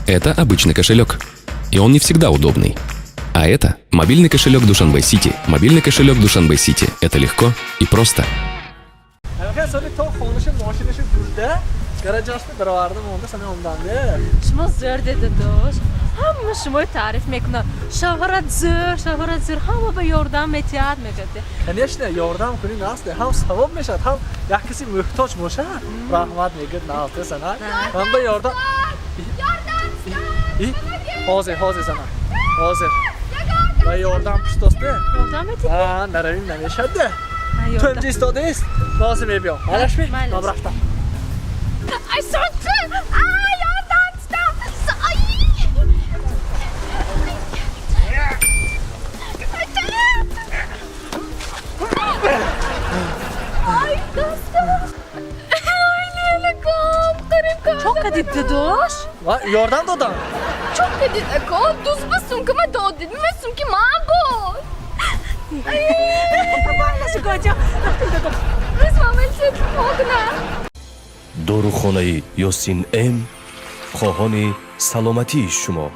Это обычный кошелек. И он не всегда удобный. А это мобильный кошелек Душанбе Сити. Мобильный кошелек Душанбе Сити. Это легко и просто. Сони то хонаша, мошинаша бурда, гаражашни бароварда монда, сани омданда. Шумо зӯр, дедадош. Ҳама шумои таъриф мекунад: шавҳарат зӯр, шавҳарат зӯр, ҳама ба ёрдам метиҳад, мегӯяд. Конечно, ёрдам кунӣ наст, ҳам савоб мешавад, ҳам як каси муҳтоҷ бошад, раҳмат мегӯяд. Нафте зана, ман ба ёрдам. Ҳозир, ҳозир, зана, ҳозир ба ёрдам пуштосте. Ёрдам метиҳад? Наравим, намешад. Ту инҷа истодаист, ҳозир мебиём. Малашми, ман рафтам. Ай, сочи! Ай, ёрдам титам! Ай! Ай, дастам! Ай, лелакам, қариб. Чо кадид, дадош? Ёрдам додам. Чо кадид, ако? Дуз ба сумкама додид, ма сумки ман буд. Майла, дадош. Рӯз мамал телефон. Дорухонаи Ёсин М хоҳони саломатии шумо.